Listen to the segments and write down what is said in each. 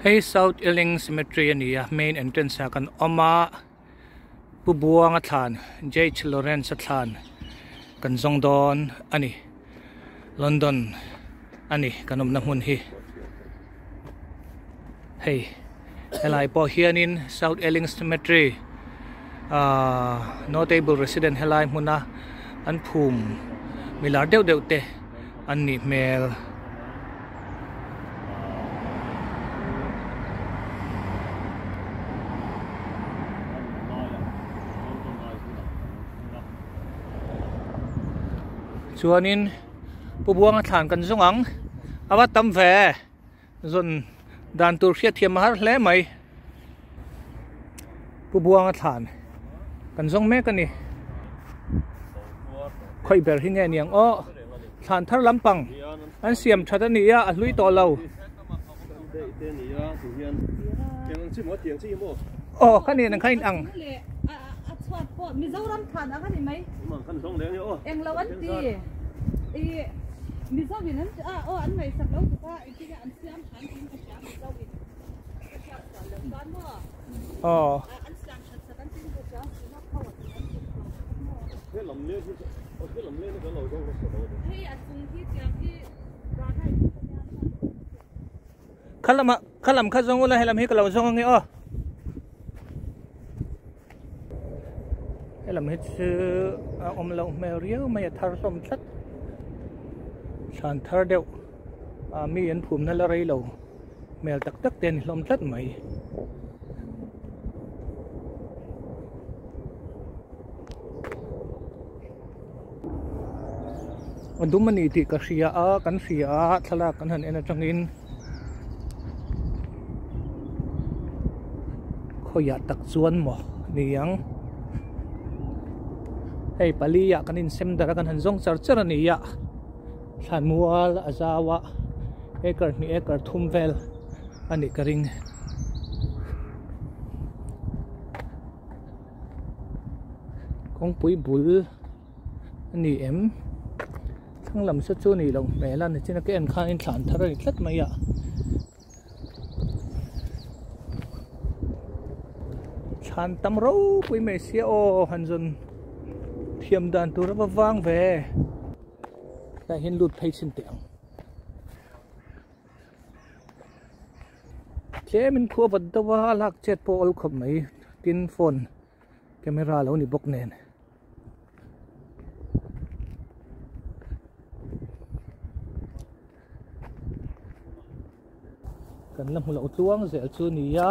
Hei South Ealing Cemetery a ni a, main entrance ah kan awm a, Pu Buanga thlan J Lawrence a thlan kan zawng dawn a ni, London a ni kan awmna hmun hi. Hei helai pawh hianin South Ealing Cemetery ahh notable resident helai hmuna an phum milar deuh deuh te an nih hmel. Chuanin Pu Buanga thlan kan zawng ang a va tam ve zawn dan tur hriat thiam a har hle mai Pu Buanga thlan kan zawng mek a ni khawi ber hi nge niang aw. Thlan thar lampang an siam that a ni a, a hlui tawh lo. Aw kha nen ang kha in ang. Aw. Kha lamah kha lam kha zawng ula helam hi ka lo zawng ange aw helam hi chu a awm loh hmel riau mai a thar hlawm tlat thlan thar deuh ah mi an phumna la rei lo hmel tak tak te a ni hlawm tlat mai. A dum a ni tih ka hria a kan hria a thlalak kan han en atangin khawiah tak chuan maw ni ang hei pali ah kan insem darh a kan han zawng char char a ni a thlanmual a zau a acre hnih acre thum vel a nih ka ring. Kawngpui bul a ni em thlang lam saw chu a nih loh hmel a nichina ka en khanin thlan thar a ni tlat mai a thlan tam ropui mai sia aw han zawn thiam dan tur a va vang ve tlai hian lut phei chhin teh ang. Tlemin khua vat deuh a lak chet pawh a awl khawp mai tin phone camera lo ni bawk nen. Kan la hmu loh tluang zel chu a ni a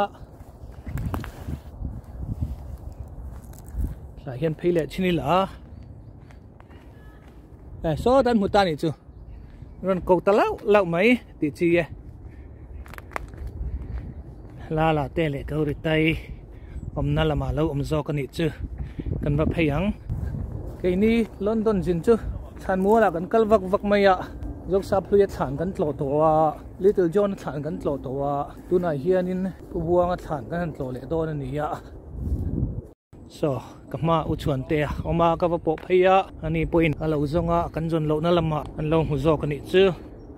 tah hian phei leh chin ila eh saw tan hmu ta nih chu rawn ko ta lauh lauh mai tih chi e la la te leh ko ri tai awmna lamah lo awm zawk a nih chu kan va phei ang keini London zin chu thlanmual ah kan kal vak vak mai a Zoksap hlui a thlan kan tlawh tawh a Little John a thlan kan tlawh tawh a tunah hianin Pu Buanga thlan kan han tlawh leh dawn a ni a. Saw ka hma u chhuan te a awm a ka va pawh phei a ani pawhin a lo zawng a kan zawn lohna lamah an lo hmu zawk a nih chu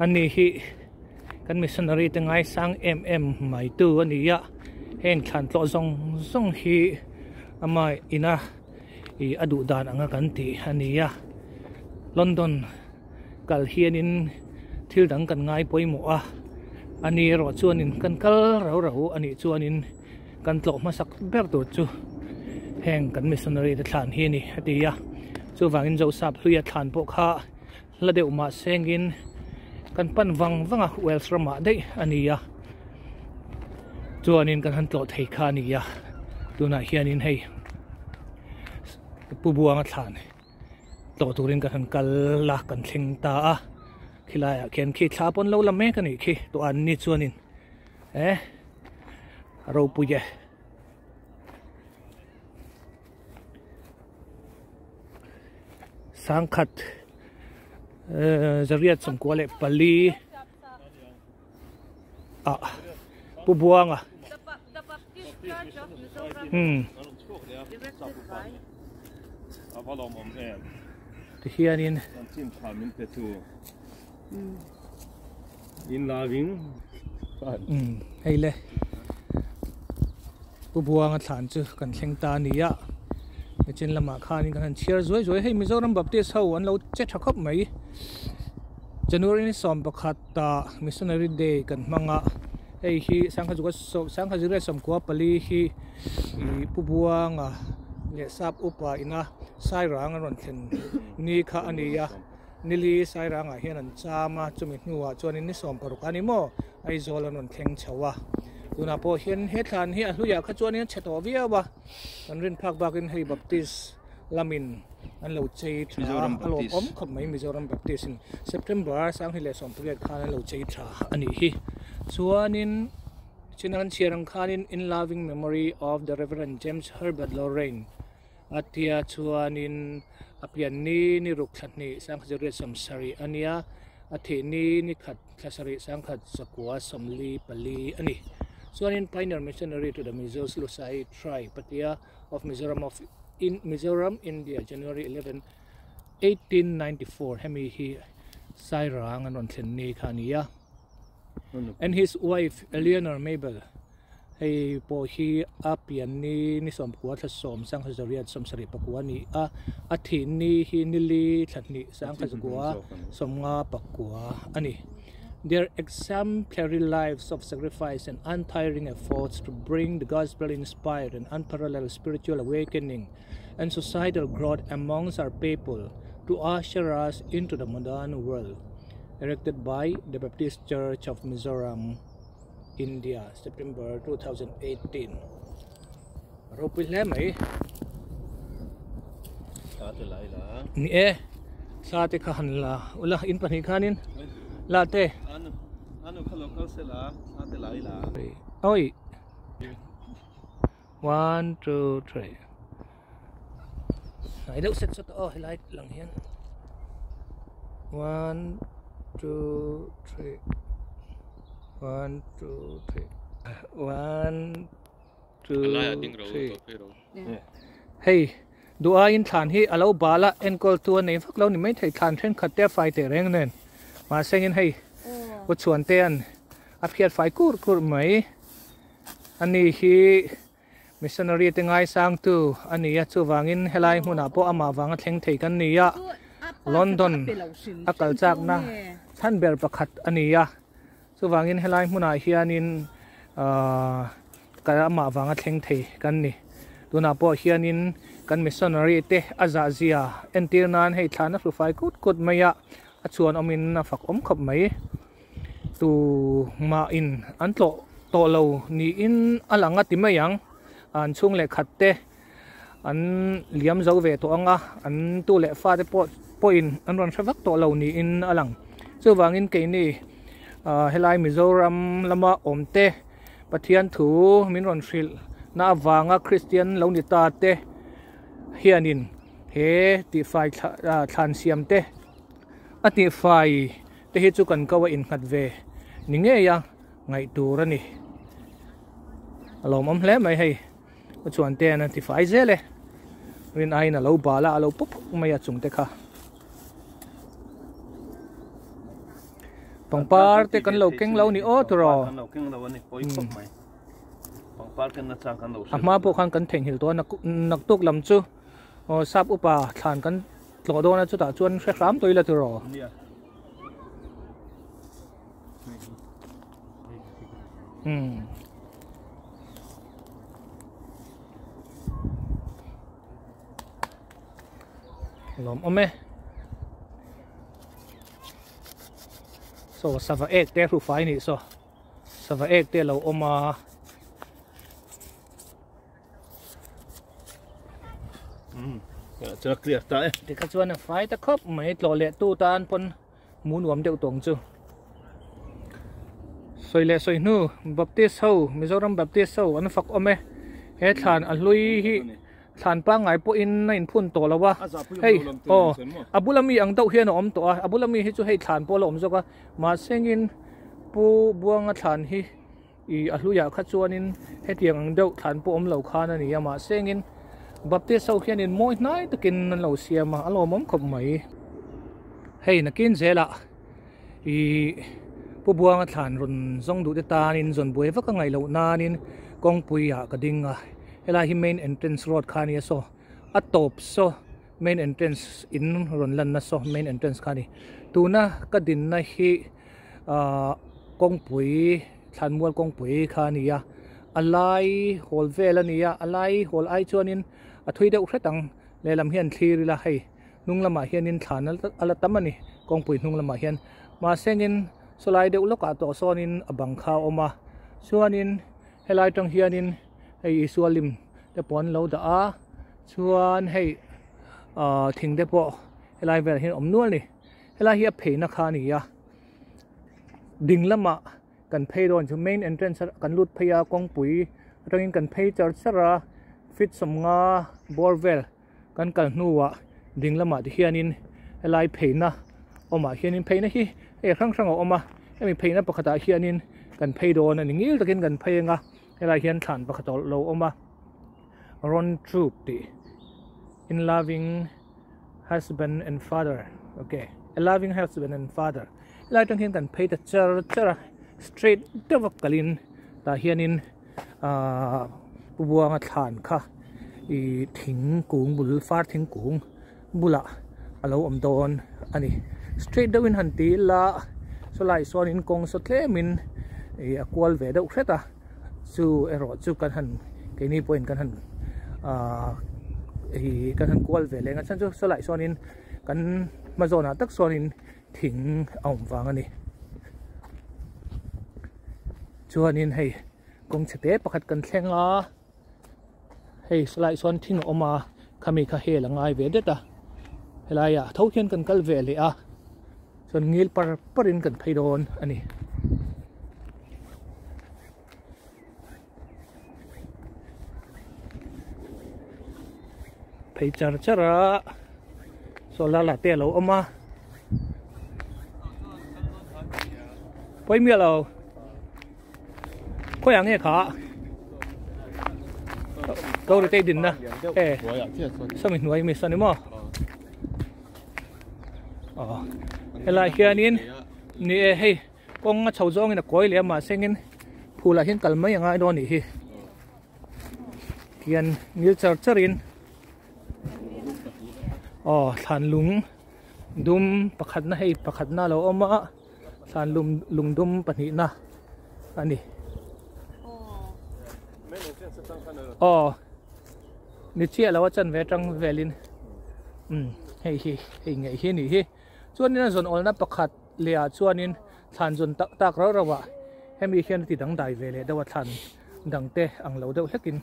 ani hi kan missionary te ngaisang em em mai tu a ni a heng thlan tlawh zawng zawng hi ama ina ih a duh dan anga kan tih a ni a London kal hianin thil dang kan ngai pawimawh a ani erawh chuanin kan kal rau rau a nih chuanin. Kan tlawh hmasak ber tur chu heng kan missionary te thlan hi a ni a ti a, chuvangin Joseph hluia thlan pawh kha hla deuh mah sengin kan pan vang vang a Wales ramah daih a ni a, chuanin kan han tlawh thei kha a ni a, tunah hianin hei Pu Buanga thlan tlawh turin kan han kal a kan thleng ta a, khilaiah khian khi thla pawn lo la mek a nih khi tawh an ni chuanin. Eh ropui e. Sangkhat zariat sawmkua leh pali ah Pu Buanga tihianin In loving. Umm hei le Pu Buanga thlan chu kan thleng ta a ni a nichin lamah khanin kan han chhiar zuai zuai hei Mizoram Baptist ho an lo che tha khawp mai January ni 11 ah Missionary Day kan hmang a hei hi sangha zuka sangha zirlai 14 hi ih Pu Buanga leh sap upa ina Sairang an rawn thlen ni kha a ni a. Nili Sairangah hian an cham a, chumi hnuah chuanin ni 16 a ni maw Aizawl an rawn thleng chho a. Tunah pawh hian he thlan hi a hluiah kha chuanin a chhe tawh viau a, kan rin phak bakin hei Baptist lamin an lo chei tha a, a lawmawm khawp mai Mizoram Baptist in September 2018 khan an lo chei tha a nih hi. Chuanin chin an chhiar ang khanin In loving memory of the Reverend James Herbert Lorrain A tia chuanin a pian ni ni ruk thla hnih sangkhat zariat 70 a nia, a thih ni ni khat thla sarih sangkhat zakua 44 a ni. Chuanin Pioneer Missionary to the Mizos Lusai Tribe a tia of Mizoram of in Mizoram India January 11, 1894 hemi hi Sairang an rawn thlen ni kha a ni a. And his wife Eleanor Mabel. Hei pawh hi a pian ni ni 90 thla 10 sangkhat 74 a ni a, a thih ni hi nili thla hnih sangkhat 94 a ni. Their exemplary lives of sacrifice and untiring efforts to bring the gospel-inspired and unparalleled spiritual awakening and societal growth amongst our people to usher us into the modern world. Erected by the Baptist Church of Mizoram. India September 2018 ropui hle mai thla te lai la ni e thla te kha han la ula in pahnih khanin la te anu anu kha lo kal se la thla te lai la oi one two three hnai deuh set sawt aw helai lang hian one two three one two three one two three hei duh aiin thlan hi a lo bal a enkawl tu a nei vak lo ni maithei thlan thenkhat te a fai teh reng nen mahse in hei Uchuan te an a phiat fai kur kur mai ani hi. Missionary te ngaisangtu a ni a, chuvangin helai hmunah pawh amah vanga thleng thei kan ni a, London a kal chakna chhan ber pakhat a ni a, chuvangin helai hmunah hianin ahh amah vanga thleng thei kan ni. Tunah pawh hianin kan missionary te a zah zia entir nan hei thlan a hru fai kut kut mai a, a chuan awmin a fak awm khawp mai. Tu mahin an tlawh tawh lo niin a lang a ti mai ang an chhung leh khat te an liam zo ve tawh ang a an tu leh fa te pawh pawhin an rawn hre vak tawh lo niin a lang chuvangin keini ah helai Mizoram lama awm te Pathian thu min rawn hrilh na avanga Kristian lo ni ta te hianin he tihfai thlan siam te a tihfai te hi chu kan ko a innghat ve ni ngei a ngaih tur a ni a lawmawm hle mai hei a chuan te an ti fai zel e rin aiin a lo bal a a lo pawp phuk mai a chung te kha pangpar te kan lo keng lo ni aw turaw kan lo keng lo a ni pawi khawp mai pangpar ken na chang kan lo a hma pawh khan kan theihnghilh tawh a naktuk lam chu aw sap upa thlan kan Tlawh dawn a chutah chuan hre hram tawh ila tiraw? Hmm. Lawm awm e. So sava ek te hru fai ni so. Sava ek te lo awm a. Chuan clear ta e. Tikha chuan a fai ta khawp mai tlawh leh tu tan pawn mu nuam deuh tawng chu. Sawi leh sawi hnu Baptist ho Mizoram Baptist ho an fak awm e. He thlan a hlui hi thlan pangngai pawhin a inphun tawh lo a. Hei aw a bula mi ang deuh hian a awm tawh a a bula mi hi chu hei thlan pawh a la awm zawk a mahsengin Pu Buanga thlan hi I a hluiah kha chuanin hetiang ang deuh thlan pawh awm lo khan a ni a, mahse engin Baptist ho hianin mawi hnai takin an lo siam a, a lawmawm khawp mai. Hei nakin zelah i Pu Buanga thlan rawn zawng duh te tanin zawn buai vak a ngaih loh nanin kawngpui ah ka ding a, helai hi main entrance road kha a nia saw a tawp saw main entrance in rawn lanna saw main entrance kha a ni. Tuna ka dinna hi ahh kawngpui thlanmual kawngpui kha a ni a, a lai hawl vel a ni a, a lai hawl ai chuanin a thui deuh hret ang lehlam hian thlir ila hei. Hnung lamah hianin thlan a la tam a ni, kawngpui hnung lamah hian. Mahsengin sawlai deuh lawkah tawh sawnin a bang kha a awm a, chuanin helai atang hianin hei Isua lim te pawh an lo dah a, chuan hei ahh thing te pawh helai velah hian a awm nual a ni. Helai hi a pheina kha a ni a, ding lamah kan phei dawn chu main entrance a kan lut phei a, kawngpui atangin kan phei char char a, feet sawmnga bawr vel. Kan kal hnuah ding lamah te hianin helai pheina awmah hianin pheina hi hei hrang hrang a awm a hemi pheina pakhatah hianin kan phei dawn a ni ngil takin kan phei anga helai hian thlan pakhat a lo awm a Ron Troop tih in loving husband and father okay a loving husband and father helai atang hian kan phei ta char char a straight deuh a kalin tah hianin. Ahh Pu Buanga thlan kha ih thingkung bul far thingkung bulah a lo awm dawn a ni straight deuhin han ti ila sawlai sawnin kawng saw tlemin ih a kual ve deuh hret a chu erawh chu kan han keini pawhin kan han ahh ih kan han kual ve leh ang a chhan chu sawlai sawnin kan hma zawnah tak sawnin thing a awm vang a ni. Chuanin hei kawng chhe te pakhat kan thleng a, hei salai sawn thing a awm a, khami kha hel a ngai ve det a, helaiah tho hian kan kal ve leh a, chuan ngil par parin kan phei dawn a ni. Phei char char a solar lah te a lo awm a pawimawh lo khawiah nge kha ko ri te din na e sawmi hnuai mi saw ni maw aw helai hianin ni e hei. Kawng a chho zawngin a kawi leh a mahsengin phulah hian kal mai a ngai dawn anih hi. Tihian ngil char charin aw thlan lung dum pakhatna hei pakhatna a lo awm a thlan lung lung dum pahnihna a ni. Aw ni chiah lo a chanve atang velin umm hei hi hei ngei hi a nih hi chuanin a zawn awlna pakhat. Leh ah chuanin thlan zawn tak tak rauh rauh ah hemi hian a ti dangdai ve leh deuh a thlan dang te ang lo deuh hlekin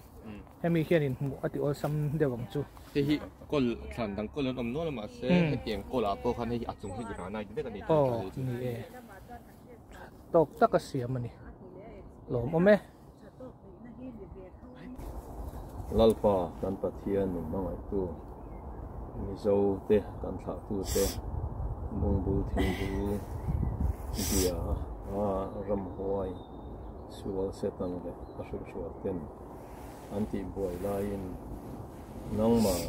hemi hianin hmuh a ti awlsam deuh ang chu. Hei hi kawl thlan dang kawl an awm nual a mahse hetiang kawl ah pawh khan hei hi a chung hi granite vek a ni tih Aw ni e tawk tak a siam a ni lawm awm e. Lalpa kan Pathian min hmangaihtu Mizo te kan thlahtu te Bungbul thingbul bia a ramhuai sual Satan leh a hrilhhrual ten an tih buai laiin nangmah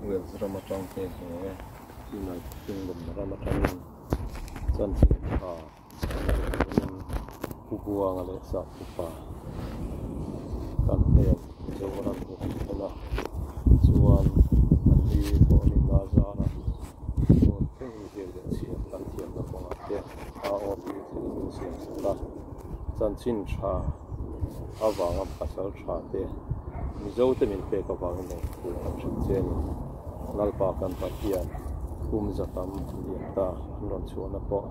Wales ram atang te he United Kingdom ram atangin chanchin tha Pu Buanga leh Sap upa kan hnen Mizoram hi an thlen a, chuan an ni thawhrimna zarah tun thlengin ziak leh chhiar kan thiamna kawngah te a awm hi thlengin min siam sak a, chanchin tha avanga pasal tha te Mizote min pek avangin engthu kan hrilh che a ni. Lalpa kan Pathian kum za tam liam ta an rawn chhuahna pawh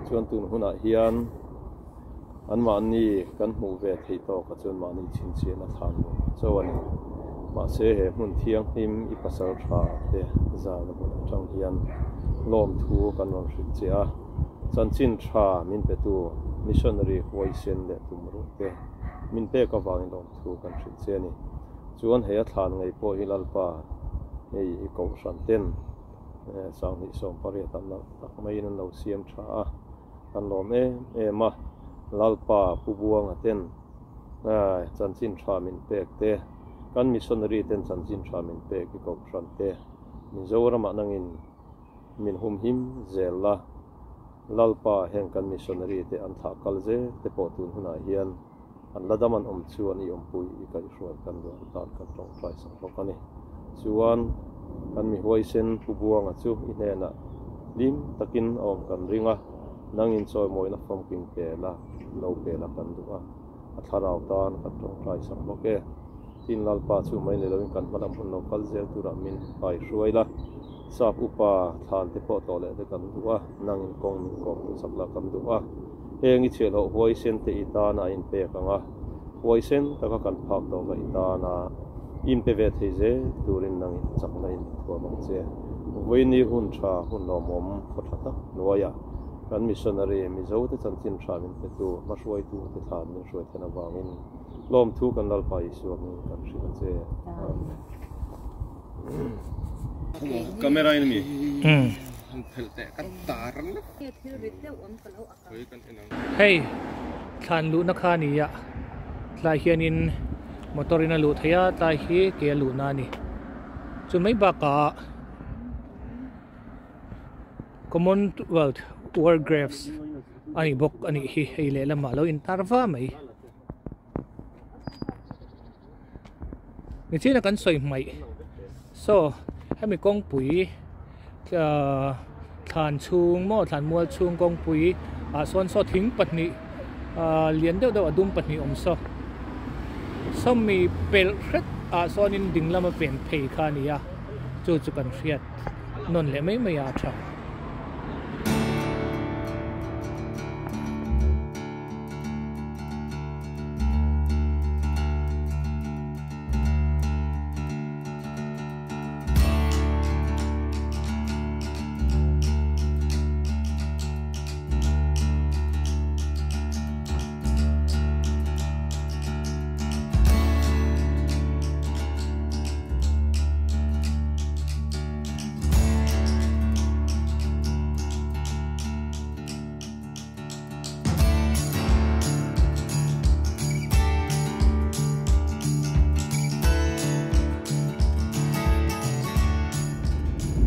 chuan tun hunah hian anmahni kan hmuh ve theih tawkah chuan mahni chhinchhiahna thlan lo chauh a ni. Mahse he hmun thianghlim i pasal tha te zana hmun atang hian lawmthu kan rawn hrilh che a, chanchin tha min petu missionary huaisen leh tumruh te min pek avangin lawmthu kan hrilh che a ni. Chuan hei a thlan ngei pawh hi Lalpa hei i kohhran ten sanghnih 18 an nalh tak maiin an lo siam tha a, kan lawm em em a, Lalpa Pu Buanga ten chanchin tha min pek te, kan missionary ten chanchin tha min pek i kohhran te Mizoramah nangin min humhim zel la. Lalpa heng kan missionary te an thlah kal zel te pawh tun hunah hian an la dam an awm chuan i awmpui i kaihhruai kan duh an tan kan tawngtai sak bawk a ni. Chuan kan mi huaisen Pu Buanga chu i hnenah hlim takin a awm kan ring a, nangin chawimawina famkim pe la, lo pe la kan duh a, a thlarau tan kan tawngtai sak bawk e. Tin Lalpa chu mai ni loin kan hmalam hun lo kal zel turah min kaihruai la, Sap upa thlan te pawh tawh leh te kan duh a, nangin kawng min kawm duh sak la kan duh a. Heng i chhiahhlawh huaisen te i tana a inpek ang a, huaisen taka kan phak tawka i tana inpe ve thei zel turin nangin chakna in min thuam ang che. Vawiini hun tha hun lawmawm khaw tha tak hnuaiah kan missionary Mizo te chanchin tha min petu hmahruaitu te thlan min hruai then avangin lawmthu kan Lalpa Isua hmingin kan hrilh a che. Amen. Camera in mi an phelh teh ka tar Hei thlan luhna kha a ni a tlai hianin motor in a luh theih a tlai hi ke a luhna a ni chu mai bakah Commonwealth War Graves a ni bawk a nih hi hei lehlamah a lo intar va mai. Nichina kan sawi hmaih saw hemi kawngpui ahh thlan chhung maw thlan mual chhung kawngpui ah sawn saw thing pahnih ahh lian deuh deuh a dum pahnih awm saw sawmi pelh hret ah sawnin ding lama pen phei kha a ni a chu chu kan hriat nawn leh mai mai a a tha.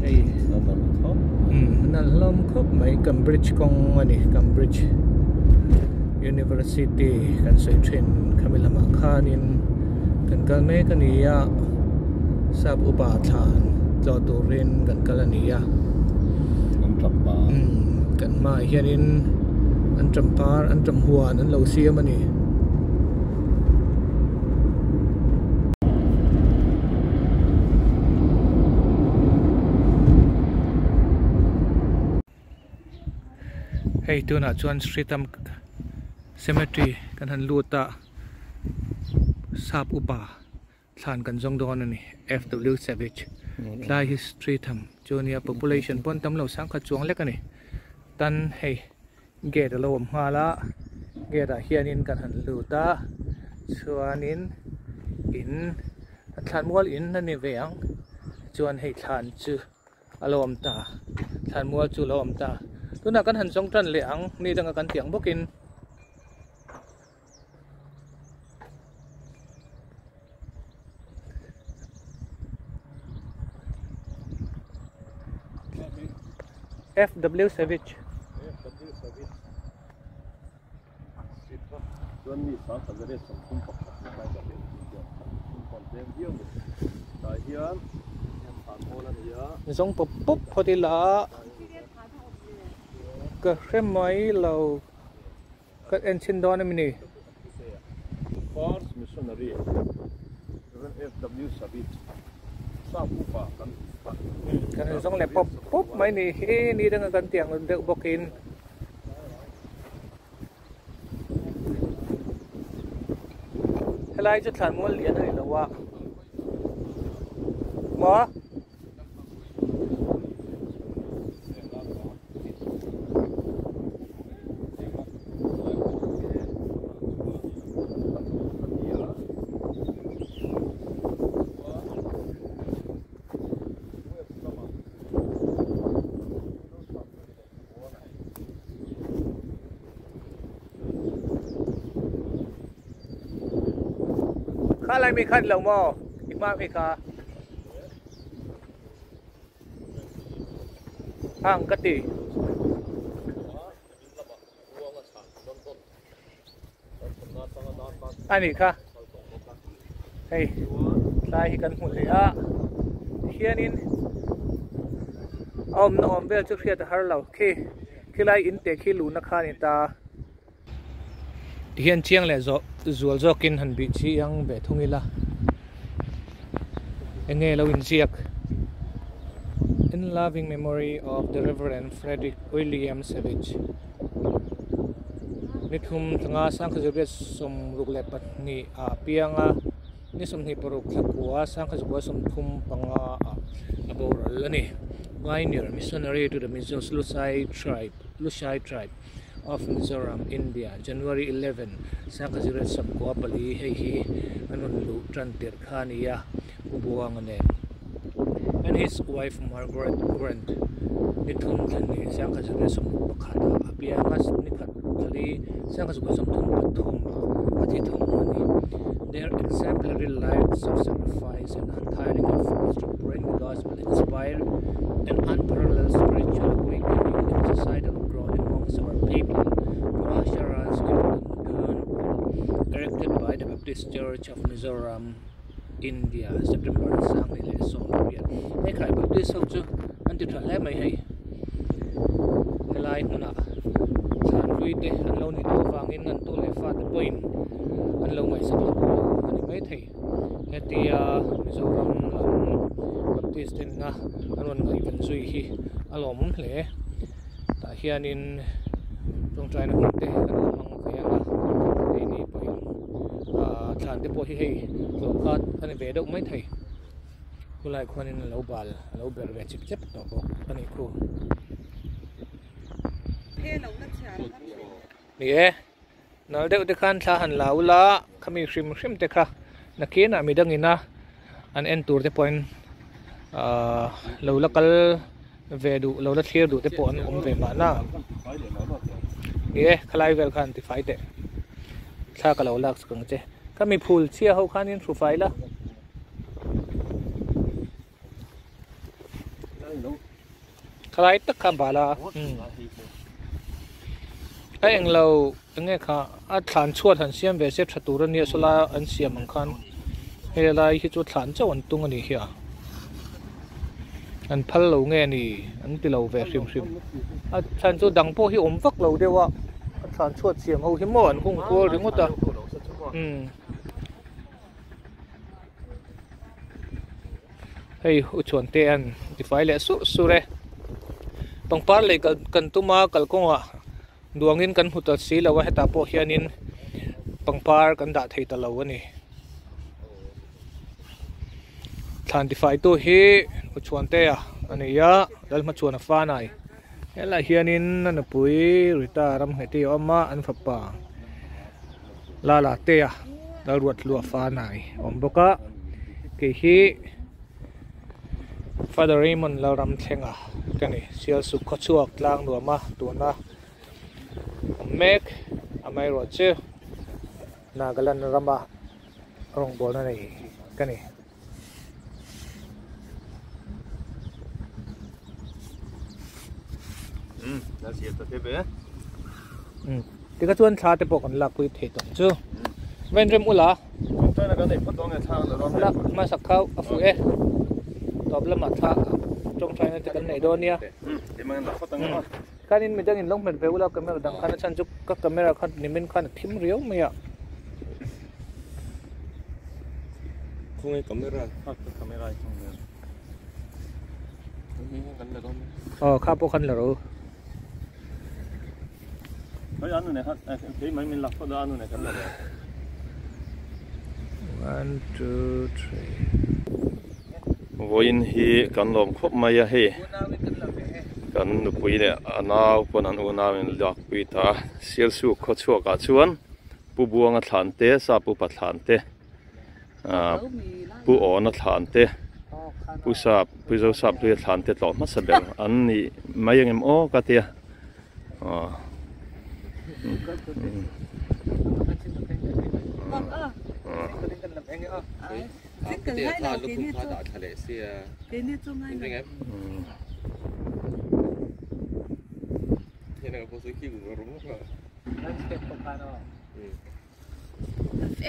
Hei a nalh hlawm khawp mai Cambridge kawng a ni Cambridge University kan sawi thin khami lamah khanin kan kal mek a ni a sap upa thlan tlawh turin kan kal a ni a. Kan hmaah hianin an ṭampar an ṭam huan an lo siam a ni. Hei tunah chuan Sritam Cemetery kan han lut a sap upa. Thlan kan zawng dawn a ni. FW Savage tlai hi street tham chu ania population pawn tam lo sang khat chuang lek a ni. Tan hei gate a lo awm nghal a gate ah hianin kan han lut a chuanin in thlan mual in a ni ve ang chuan hei thlan chu a lo awm ta thlan mual chu a lo awm ta tunah kan han zawng tan leh ang ni danga kan tih ang bawkin. FW Savage. FW Savage. Chuan mi sang khat zariat 31 ni lai dah leh tih thum pawn tlem viau ni. Tah hian thlan awl a ni a. Zawng pawp pawp phawt ila ka hre mai lo. Ka en chhin dawn a mi ni? First Missionary Rev FW Savage Sap upa kan pan. Kan en zawng leh pawp pawp mai ni hi ni danga kan tiang deuh bawkin. Helai chu thlan mual lian a ni lo a. Maw? Kha lai mi khan lo maw i hma mi kha ang ka ti. A nih kha. Hei tlai hi kan hmu leh a tihianin a awmna awm vel chu hriat a har lo khi khilai in te khi luhna kha a ni ta. Tihian chiang leh zawh zual zawkin han bih chiang ve thung ila enge lo inziak In loving memory of the Reverend Frederick William Savage. Ni thum thanga sangkhazubiat 62 ah piang a, ni 26 thlakua sangkhazukua 35 ah a boral a ni. Pioneer Missionary to the Mizo Lushai Tribe, Lushai Tribe of Mizoram, India, January 11, 1994 hei hi an rawn luh tan tirh kha a ni a, Pu Buanga nen and his wife Margaret Grant ni thum thlan ni 1961 ah a piang a, ni khat thali 1933 ah a thi thung a ni. Their exemplary lives of sacrifice and untiring efforts to bring the gospel inspired an unparalleled spiritual awakening and societal growth amongst our people to usher us into the modern world erected by the Baptist Church of Mizoram. India September 2018 Hei khai Baptist ho chu an ti tha hle mai hei helai hmunah thlan hlui te an lo nih tawh avangin an tu leh fate pawhin an lo ngaihsak lo pawh a ni maithei hetia Mizoram lam Baptist te nena an rawn ngaihven zui hi a lawmawm hle tah hianin tawngtaina hmun te an lo hmang ve ang a keini pawhin. Ahh thlan te pawh hi hei tlawh kha a ni ve deuh mai thei khulai khuanin a lo bal a lo ber ve chip chep tawh bawk a nih khu. Ni e nal deuh te khan thla han la ula khami hrim hrim te kha nakinah midangin a an en tur te pawhin ahh lo la kal ve duh lo la thlir duh te pawh an awm ve mahna ni e khalai vel khan ti fai teh thla ka lo lak sak ang che khami phul chhia ho khanin hru fai la khalai tak kha bala a englo enge kha a thlan chhuat han siam ve se tha tur ania sawlai an siam ang khan helai hi chu thlan chauh an tung anih hi a an phal lo nge ni an ti lo ve hrim hrim a thlan chu dang pawh hi awm vak lo deuh a a thlan chhuat siam ho hi maw an hung kual ringawt a umm hei u chuan te an tifai leh surh surh e pangpar lei kan tum a kalkawngah Duangin kan hmu ta si lo a, hetah pawh hianin pangpar kan dah thei ta lo a ni. Thlan tifaitu hi Uchuantea a ni a, Lalhmachhuana Fanai. Helaiah hianin a nupui Rita Ramngheti a awm a, an fapa Lalatea Lalruathlua Fanai a awm bawk a. Kei hi Father Raymond Lalramthlenga ka ni. Sialsuk khawchhuak tlang nuam a tuna awm mek amaherawh chu Nagaland rama rawngbawlna nei ka ni. Tikha chuan thla te pawh kan lakpui thei tawh ang chu. Vain rem ula. Lak hmasak kha a fuh e. Tawp lamah thla tawngtaina te kan nei dawn nia. Khanin midangin lo hmet ve ula camera dang khan a chhan chu ka camera kha nimin khan a thim riau mai a. Khawnge camera? Aw kha pawh khan la ro. One two three. Vawiin hi kan lawm khawp mai a hei kan nupui leh a nau pawn an unau in lakpui ta a Sialsuk khaw chhuak ah chuan Pu Buanga thlan te Sapu pa thlan te ah Pu Awna thlan te Pu Sap Pu Zosap Hluia thlan te tlawh hmasa ber an ni mai ang em aw ka tia aw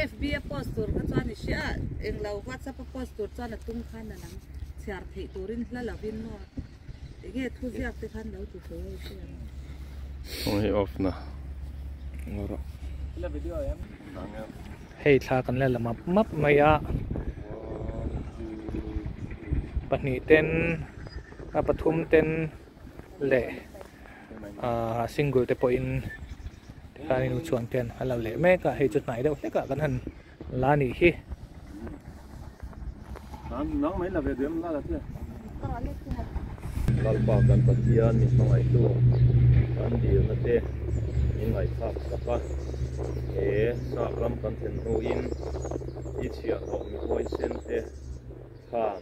FB a post tur kha chuan i hria a, englo WhatsApp a post tur chuan a tum khan a lang chhiar theih turin hla lovin maw enge thuziak te khan lo ti thei a i hria ang. Aw hei off na ngawrh. Hei thla kan la la map map mai a, pahnih ten a pathum ten leh ahh single te pawhin tikhanin u chuan te an lo leh mek a hei chu hnai deuh hlek ah kan han la a nih hi. Lalpa kan Pathian min hmangaihtu kan dilna te min ngaihthlak sak a, he sap ram kan thlen hnuin i chhiahhlawh mi huaisen te khan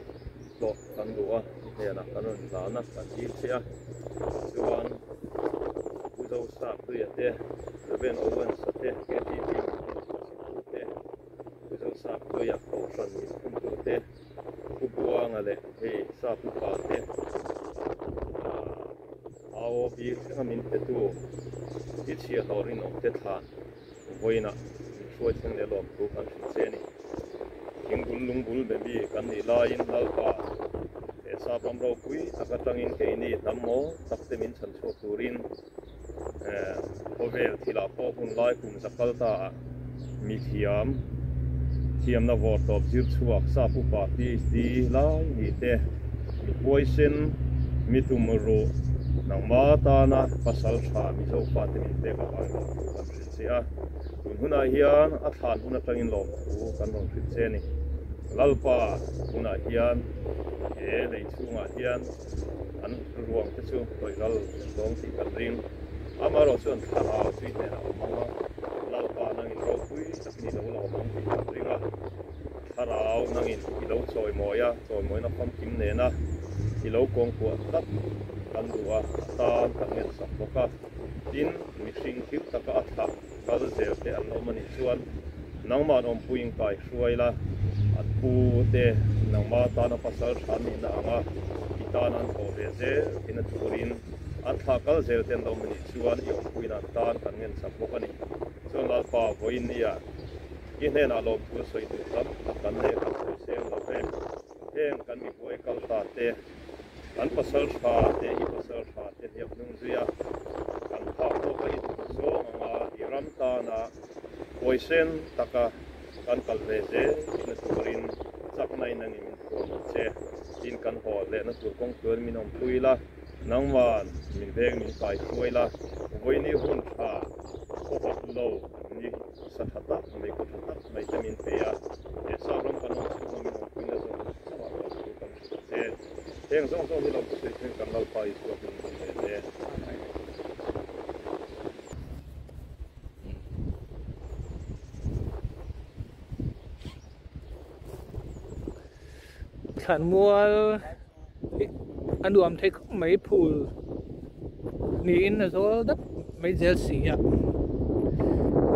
hlawh kan duh a, i hnenah kan rawn tlan a, kan dil che a, chuan Pu Zosap Tuia te, Rev Owens-a te, KTP min chhuahchhittu te, Pu Zosap Tuia Kohhran min phuntu te, Pu Buanga leh hei Sap upa te, AOB thlenga min petu i chhiahhlawh rinawm te thlan vawiinah min hruai thleng leh lawm thu kan hrilh che a ni. Thingbul lungbul be mi kan nih laiin Lalpa he Sap ram ropui tak atangin keini hnam maw tak te min chhan chhuak turin Khawvel thilah pawh hun lai kum za kal ta ah mi thiam thiamna vawr tawp zir chhuak sap upa PhD lai nih te mi huaisen mi tum ruh nangma tana pasal tha Mizo fate min pek avang lawm thu kan hrilh che a, tun hunah hian a thlan hun atangin lawm thu kan rawn hrilh che a ni. Lalpa hunah hian he lei chhungah hian An ruang te chu tawih ral zawng tih kan ring. Amaherawh chuan thlarau tui hnenah a awm ang a, Lalpa nangin ropui takin i lo la awm ang tih kan ring a. Thlarau nangin i lo chawimawi a, chawimawina famkim nena i lo kawngkuah tlat kan duh a, a tan kan ngensak bawk a. Tin, mihring thil taka a thlah kal zel te an awm a nih chuan nangmahn awmpuiin kai hruai la, an pu te nangma tana pasal tha nihna anga i tan an thawh ve zel thin a turin an thlah kal zel te an awm a nih chuan i awmpuiin an tan kan ngensak bawk a ni. Chuan Lalpa vawiin nia i hnenah lawmthu sawi duh tam tak kan nei a kan sawi seng lo ve. Heng kan mibuai kal ta te, kan pasal tha te, i pasal tha te hniak hnung zui a, kan phak tawka i duh zawng anga i ram tana huaisen taka kan kal ve zel tihna turin chakna in ani min thuam ang che. Tin kan haw lehna tur kawng tluan min awmpui la, nangman min veng min kai hruai la, vawiini hun tha khawhawt lo ni. Sa tha tak mai, khaw tha tak mai te min pe a, he sa ram kan awm chhunga min awmpuina zawng zawngah lawm thu kan hrilh che. Heng zawng zawng hi lo pu sawi thleng kan Lalpa Isua hming kan rel e. Amen. Thlanmual hi a nuam thei khawp mai phul niin a zawl dap mai zel si a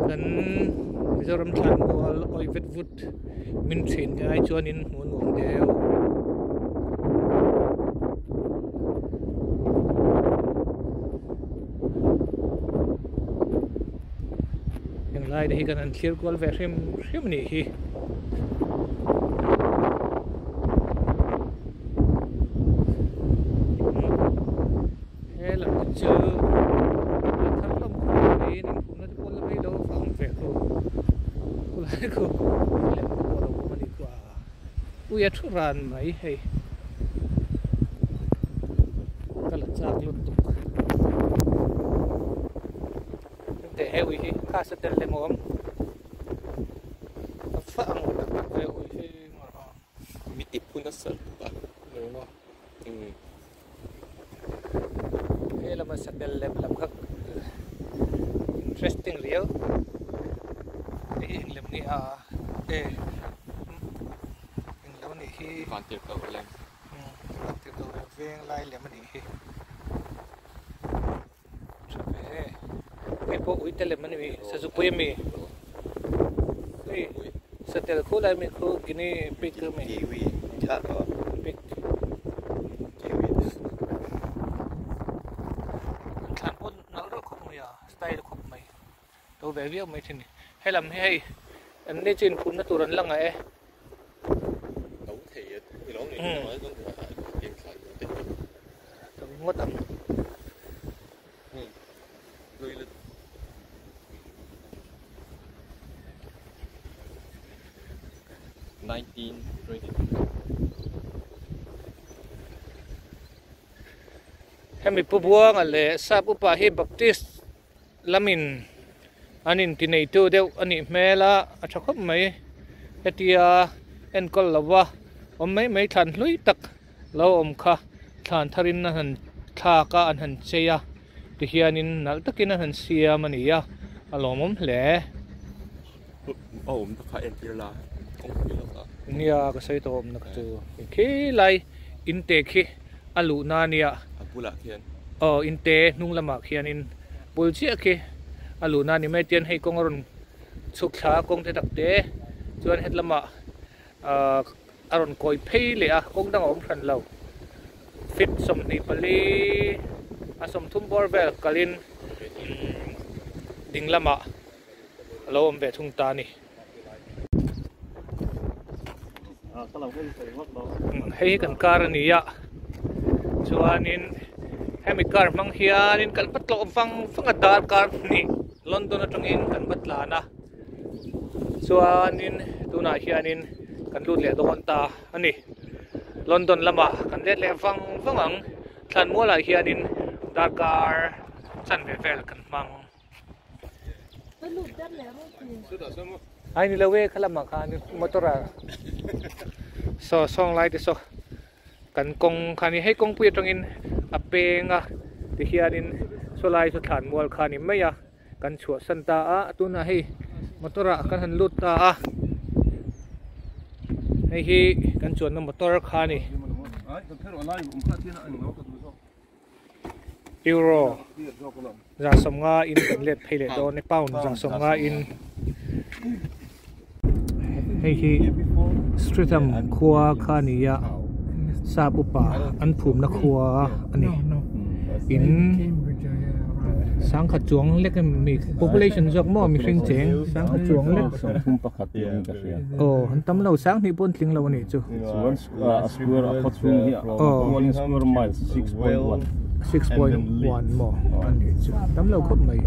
kan Mizoram thlanmual awih vet vut min thin te ai chuanin hmuh a nuam deuh. Heng lai te hi kan han thlir kual ve hrim hrim a nih hi. He lam te chu a thar hlawm khawp mai in inphumna te pawh la rei lo vang ve khu khulai khu lem te pawh a lo awm a nih khu a ui a thu ran mai hei. Ka la chak lutuk. Teh he ui hi kha sa tel lem awm a fa ang tak tak ve ui hi ngawr a mi ti phun a sal tuk a lo maw he lama sa tel lem lam kha interesting riau hei hi eng lem nge a e eng lo nih hi van tir ko lem van tir ko lem veng lai lem a nih hi. Tha ve e. Hei pawh ui te lem a ni mi sazupui a mi. Hei satel khu lai mi khu guinea pig a mi. Kiwi tha to. Pig. Kiwi. Thlan pawh nalh reuh khawp mai a style khawp mai. To ve viau mai thin. Helam hi hei. An ni chu inphumna tur an la ngah e. Tam ngawt ang. Hemi Pu Buanga leh Sap upa hi Baptist lamin an inti neitu deuh a nih hmel a, a tha khawp mai. Hetia enkawl lova awm mai mai thlan hlui tak lo awm kha thlan tharin an han thlak a, an han chei a, tihianin nalh takin an han siam a ni a, a lawmawm hle. A awmna kha entir la, kawngpui lawkah. Nia ka sawi tawh awmna kha chu khilai inte khi a luhna a nia. A bulah khian. Aw inte hnung lamah khianin bul chiah khi a luhna a ni mai tian hei kawng a rawn chhuk thla a kawng te tak te chuan hetlama ahh a rawn kawi phei leh a kawng dang a awm hran lo feet 24 a 30 bawr vel kalin ding lamah a lo awm ve thung ta a ni. Hei hi kan car a ni a chuanin hemi car hmang hianin kan va tlawh vang vang a darkar hnih London atangin kan va tlan a chuanin tunah hianin kan lut leh dawn ta a ni London lamah kan let leh vang vang ang thlanmualah hianin darkar chanve vel kan hmang. Ai ni lo e kha lamah khan motor ah saw sawng lai te saw kan kawng kha ni hei kawngpui atangin a peng a tihianin saw lai saw thlan mual kha ni mai a kan chhuahsan ta a tunah hei motor ah kan han lut ta a hei hi kan chuanna motor kha a ni. Euro 150 in kan let phei leh dawn e pound 150 in hei hi Streatham khua kha a ni a sap upa an phumna khua a ni in sangkhat chuang lek emi population zawk maw mihring cheng sangkhat chuang lek aw an tam lo sang hnih pawh an tling lo a nih chu. A square a khaw chhung hi a square mile 6.1 6.1 maw a nih chu tam lo khawp mai.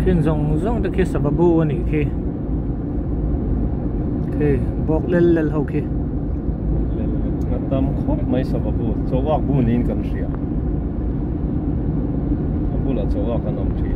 Khin zawng zawng te khi sava bu a nih khi khi bawk lel lel ho khi. A tam khawp mai sava bu chawak bu niin kan hria. A bulah chawak an awm thin.